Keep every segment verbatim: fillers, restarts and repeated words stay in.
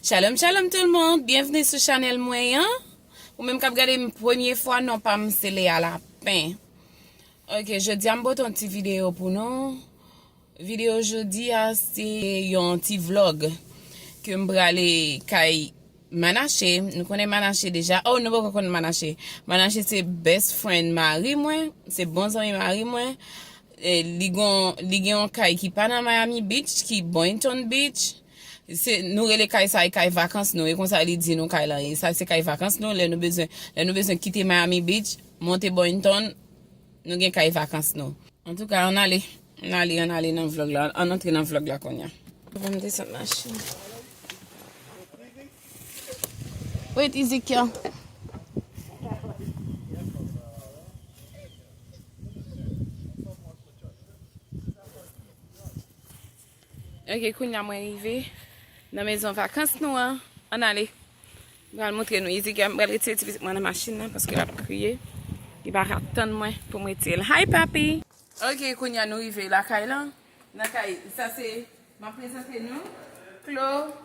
Shalom, shalom tout le monde, byenvni sou chanèl mwen an. Ou menm k ap gade m premye fwa, non pa m se Lea Lapin. Ok, jodi a m pote yon ti videyo pou nou. Videyo jodi a se yon ti vlog ke m prale kay Manache. Nou konnen Manache deja. Oh, nou poko konn Manache. Manache se best friend mari mwen, se bon zanmi mari mwen. E li gon, li gen yon kay ki pa nan Miami Beach, ki Boynton Beach. Se, nou rele kay sa e kay vakans nou. E konsa li di nou kay lan ye. Sa se kay vakans nou. Lè nou bezwen, lè nou bezwen kite Miami Beach, monte Boynton, nou gen kay vakans nou. Antouka, ann ale. Ann ale, ann ale nan vlog la. Ann antre nan vlog la kounye a. Ban m desann machin. Wait, Ezekiel. Ok, kounye a mwen rive nan mezon vakans nou an. Ann ale. M pral montre nou Ezekiel, m pral retire ti pitit mwen nan machin nan paske l ap kriye. Li pa ka tann mwen pou m retire l. Hi, papi! Ok, kounye a nou rive lakay lan. Nan kay, sa se, m ap prezante nou. Chloe.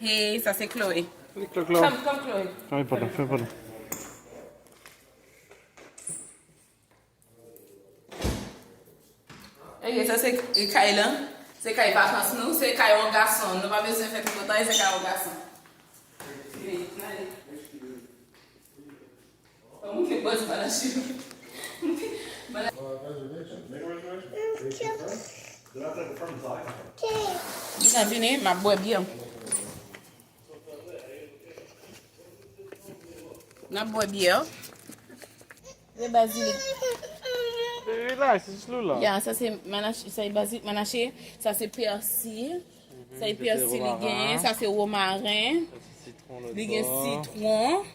Hey, sa se Chloe. Hey, Chloe, Chloe. Come, come, Chloe. Fè yon photo, fè yon photo. Ok, sa se kay lan. Se kay vakans nou. Se kay yon gason. Nou pa bezwen fè twò tan, se kay yon gason. Vini, ale. Ban m montre bòz Manache. Deja vini, m ap bwè byè. N ap bwè byè. Se bazilik. Relax, it's Lula. Ya, sa se Manache, sa se bazilik Manache, sa se pèsi, sa se pèsi li genyen, sa se womaren, li gen sitwon,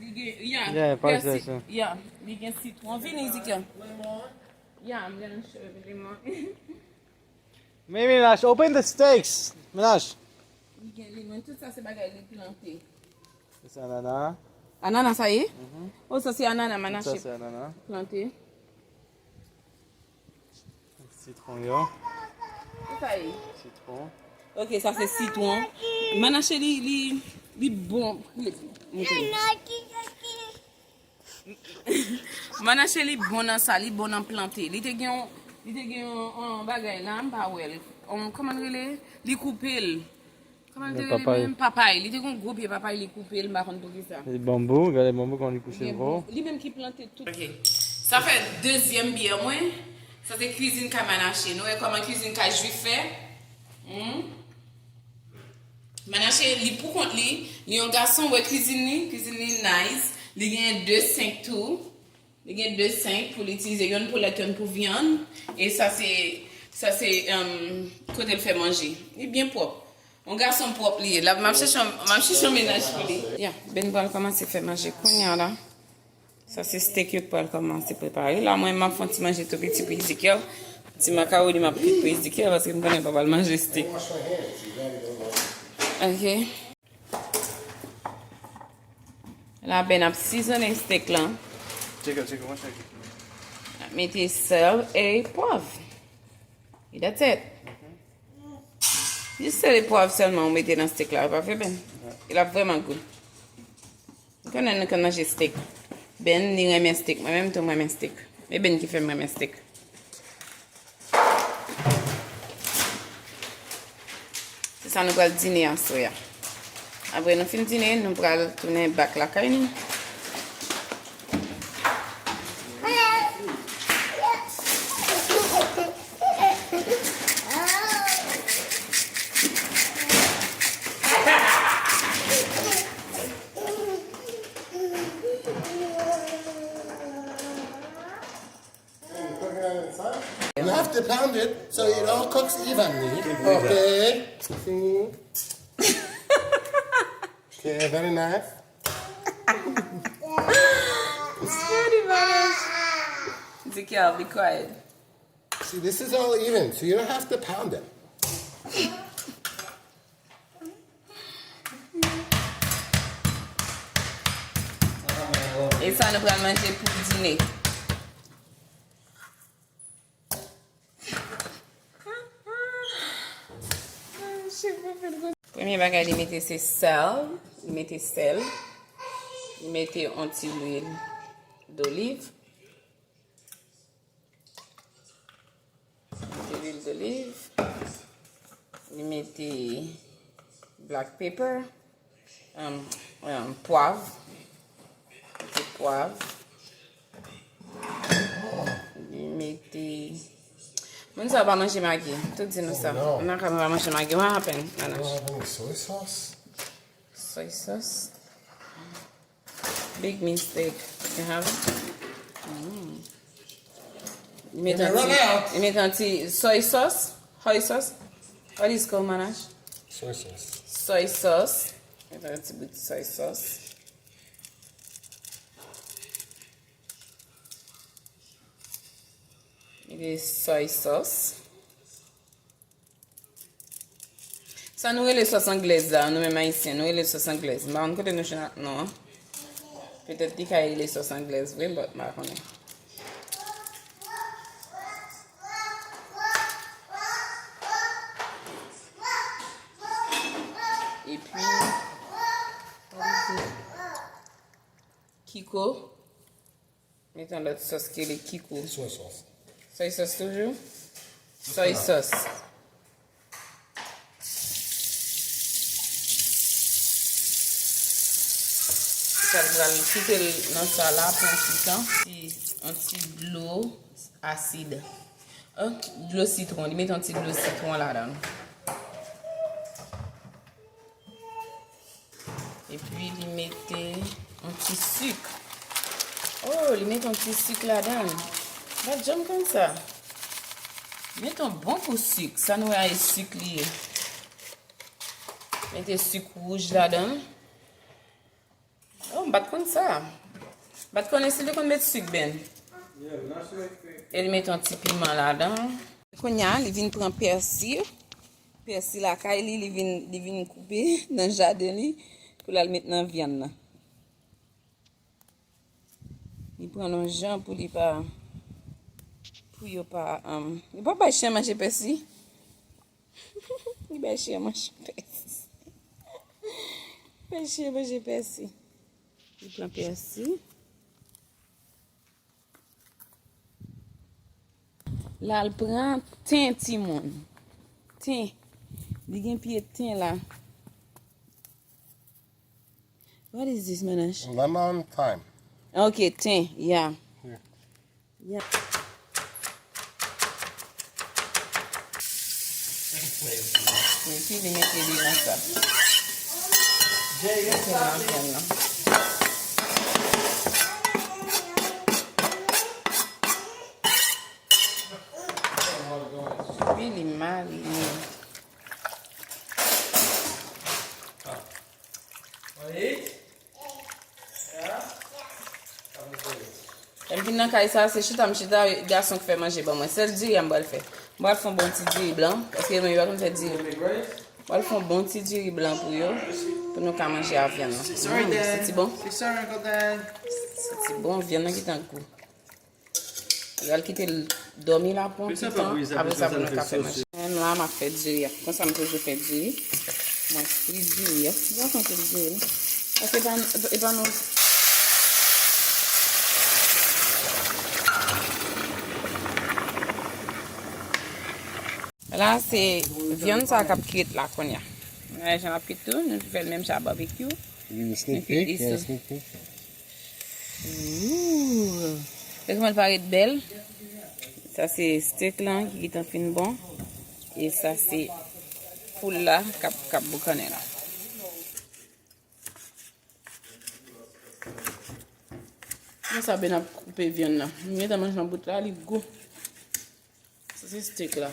li gen, ya, pèsi, ya, li gen sitwon. Vini, Ezekiel. Ya, I'm gonna show you lemon. Men Manache, open the steaks, Manache. Li gen lemon, tout sa se bagay li plante. Sa se anana. Anana sa ye? Mhm. Oh, sa se anana Manache plante. Sitwon yo. Sa ye? Sitwon. Ok, sa se sitwon. Manache li, li, li bon. Li, Manache li bon nan sa, li bon nan plante. Li te gen yon, li te gen yon, yon bagay la, m pa wè l. Yon, kòman l rele? Li koupe l. Kòman l te rele menm? Papay. Li te gen yon gwo pye papay, li koupe l, m pa konn poukisa. E banbou, gade banbou kòman li kouche l fò. Li menm ki plante tout. Ok. Sa fè dezyèm byè mwen. Sa se kwizin kay Manache. Nou wè kòman kwizin kay Jwif fè? Hmm? Manache, li pou kont li. Li yon gason, wè kwizin li. Kwizin li nice. Li gen de senk tou. Li gen de senk pou li itilize. Youn pou lèt, youn pou vyann. E sa se, sa se, um, kote l fè manje. Li byen pwòp. Yon gason pwòp li ye. La, m ap chèche, m ap chèche yon mennaj pou li. Ya, Ben pral kòmanse fè manje kounye a la. Sa se steak yo k pral kòmanse prepare. La, mwen, m ap fè yon ti manje tou piti pou Ezekiel. Ti makawoni m ap kwit pou Ezekiel, paske m konnen l pa pral manje steak. Ok. La, Ben ap sizonnen steak lan. Tcheke, tcheke, mwen tcheke. Ap mete sèl e pwav. E that's it. Jis sèl e pwav sèlman ou mete nan steak la, pa vre, Ben? Wi. E l ap vrèman gou. M konnen nou konn manje steak. Ben, li renmen steak. Mwen menm tou, m renmen steak. E Ben ki fè m renmen steak. Se sa nou pral dine aswè a. Apre nou fin dine, nou pral tounen back lakay nou. You have to pound it so it all cooks evenly. Okay. See? Okay, very nice. Ezekiel, be quiet. See, this is all even, so you don't have to pound it. E sa nou pral manje pou dine. Premye Premye bagay li mete se sèl, li mete sèl, li mete yon ti lwil doliv. Mete lwil doliv. Li mete black pepper, um, um, pwav. Mete pwav. Li mete. Moun sa yo pa manje magi. Tout di nou sa. Oh, no. Nan ka nou pa manje magi. What happened, Nanash? What happened? Soy sauce? Soy sauce. Big mistake. You have it? Mm. Li met an ti, li met an ti soy sauce. Soy sauce. What is called, Manash? Soy sauce. Soy sauce. Met an ti bout soy sauce. Li soy sauce. Sa nou rele sòs anglèz la, nou menm ayisyen, nou rele sòs anglèz. M pa konn kote nou chita non an. Petèt li ka rele sòs anglèz vre, but m pa konnen. Epi, Kiko. Met yon lòt sòs ki rele Kiko. Soy sauce. Soy sauce toujou? Soy sauce. Sa l pral kite l nan sa la pou yon ti tan. Ti, yon ti dlo asid. Yon dlo sitwon. Li met yon ti dlo sitwon ladan l. Epi li mete yon ti sik. Oh, li mete yon ti sik ladan l. M pa t janm konn sa. Mete yon bon kou sik. Sa nou wè a, e sik li ye. Mete sik wouj ladan l. Oh, m pa t konn sa. M pa t konnen si li konn met sik, Ben. E li mete yon ti piman ladan l. Kounye a, li vin pran pèsi. Pèsi lakay li, li vin, li vin koupe nan jaden li pou l al met nan vyann nan. Li pran yon jan pou li pa, pou yo pa, um, li pa bay chen manje pèsi. Li bay chen manje pèsi. Bay chen manje pèsi. Li pran pèsi. La l pran ten, timoun. Ten. Li gen pye ten la. What is this, Manash? Lemon thyme. Ok, ten, yeah. Yeah. Yeah. Epi li mete li nan sa. Mete nan vyann nan. Epi li marine. Lè m vin nan kay sa, se chita m chita, gason k fè manje ban mwen. Sèl diri a m pral fè. M pral fè yon bon ti diri blan, paske mwen pa konn fè diri. M pral fè yon bon ti diri blan pou yo, pou nou ka manje a vyann nan. Mm, santi bon? Santi bon, vyann nan ki tan gou. Yo al kite l dòmi la pou yon ti tan, apre sa pou nou ka fè manje. Menm la, m ap fè diri a. Konsa m toujou fè diri. Mwen fri diri a. Bon, konsa diri. Paske e pa, e pa nou. La, se vyann sa k ap kit la kounye a. Nan jan l ap kit tou, nou fè l menm jan ak babekyou. Wi, sneak peek, yeah, sneak peek. Ooh. Gade kòman l parèt bèl. Sa se steak lan ki gentan fin bon. E sa se poul la k ap, k ap boukannen la. Konsa Ben ap koupe vyann nan. M gentan manje yon bout la, li gou. Sa se steak la.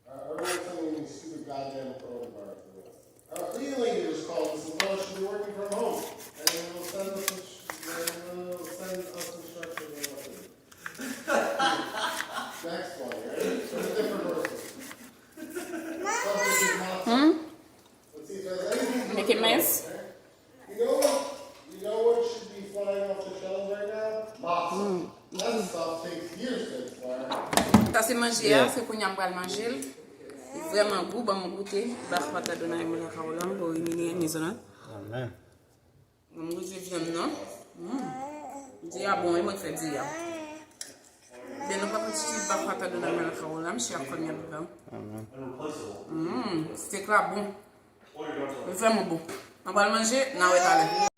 Uh, everyone's sending these stupid goddamn coronavirus alerts. Uh, cleaning lady just called and said, "Well, she'll be working from home, and will send us, ins- and will send us instructions on what to do." Next one, ready? From a different person. Subject is not Hmm? Let's see if there's anything. Make it mess. You know what? You know what should be flying off the shelves right now? Masa. Mm. That stuff takes years to Sa se manje a, se kounye a m pral manje l. Li vrèman gou, ban m goute. Bakhwata Adonai Melech Haolam, bo imini en mezona. Amen. Ban m goute vyann nan. Mm. Di a bon, e mwen k fè di a. Ben nou pa pran ti bakhwata Adonai Melech Haolam, chè ak fanmi an vivan. Amen. Mm, steak la bon. Li vrèman bon. Mwen pral manje, n a wè talè.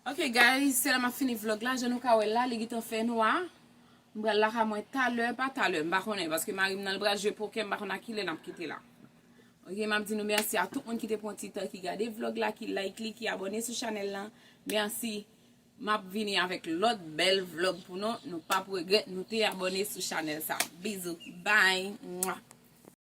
Ok guys, se la m ap fini vlog la, jan nou ka wè la, li gentan fè nwa. M pral lakay mwen talè, pa talè, m pa konnen, paske mari m nan l pral jwe pokè, m pa konn a kilè n ap kite la. Ok, m ap di nou mèsi a tout moun ki te pran ti tan, ki gade vlog la, ki like li, ki abòne sou chanèl lan. Mèsi. M ap vini avèk lòt bèl vlog pou nou. Nou p ap regrèt nou te abòne sou chanèl sa. Bizou. Bye. Mwa.